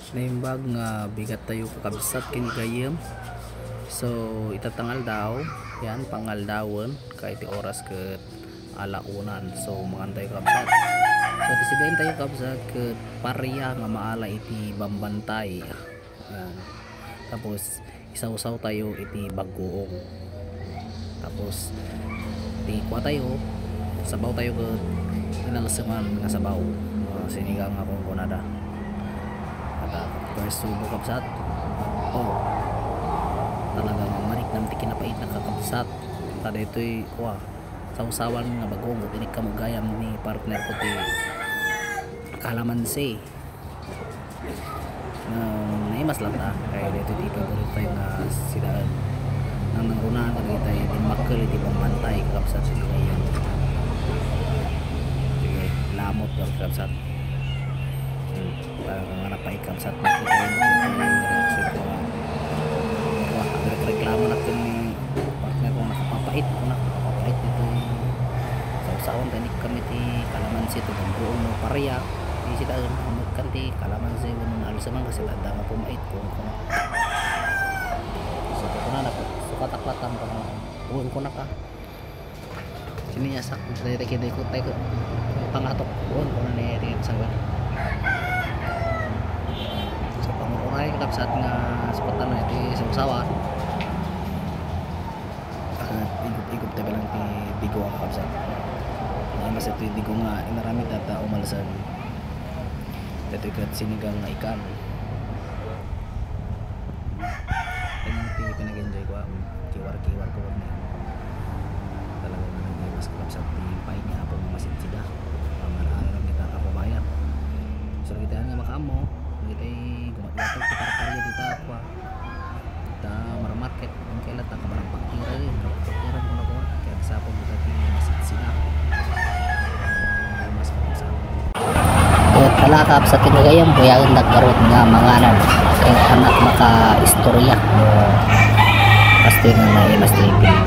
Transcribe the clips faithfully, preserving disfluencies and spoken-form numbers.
Naimbag nga bigat tayo, kakabsat, ken gayem. So, ita nga aldaw, yan, pangaldawen, kay ti oras ket ala unan. So, mangan tayo, kabsat. So, ti sidaen tayo, kabsat, ket paria nga maala iti bambantay. Yan. Tapos, isawsaw tayo iti bagoong. Tapos, ti kua tayo, sabaw tayo ket inalseman nga sabaw. Ah, sinigang nga kunkunada. At, ah, first subo, kabsat. Oh, talagang mariknam ti kinapait na, kakabsat. Kada ito'y, kua, sawsawan nga bagoong, ket inikkan mo gayam ni partner ko ti kalamansi. Nga naimas latta, kay daytoy ti paborito tayo nga sidaen. Nang nangrunaan kadagiti dimmakkel iti bambantay, kakabsat, iti gayam. Sige, lamot, kakabsat. Hmm, talaga nga napait, kabsat. Makita mo yung reaction ko, ah. Wah, agreklamo na ito ni partner ko, nakapapait ko na, nakapapait ito yung sawsawan, tanik kami ti kalamansi, ti bagoong no paria, ti sidaen, amot kan ti kalamansi, wenno naalseman, kasi tanda nga pumait ko, ko na. So, ko na, sukat aklatan ko na, buwan ko na ka. Siniyasak, dayta kinay ko, tayo ko, pangatok, buwan ko na ni, ti sawan. So, panguray, kabsat nga, sukatan na, iti sawsawan. Ah, igup-igup tayo lang ti digo, ah, kabsat. Ay, mas ito yung digo nga, inaramid data, umalsan. Ito yung sinigang nga ikan. Kanya ti pinag-enjoy ko, ah, kiwar-kiwar ko, ano, talaga nga naging mas kalapsat ti pay ni Apo nga masidsida. Pamanaran lang kita kababayan. So, kita nga makaammo, kita gumatgatag, kita karya dita, kwa. Kita marmarket, ang kailan ta kabarang pagkira, eh, kabarang pagkira mo na ko, kaya sa ako kita ti masidsida. Ang mas kalapsat. Ket palakap sa kinagayam, buyagen dagbarut nga manganan. Ket anak makaistorya. Kastoy nga naimas ti ipin.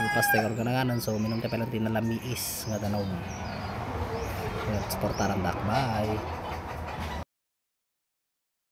Pastor Organanon, so, minum tayo pala tinalamiis nga danum. Suportaran dak. Bye.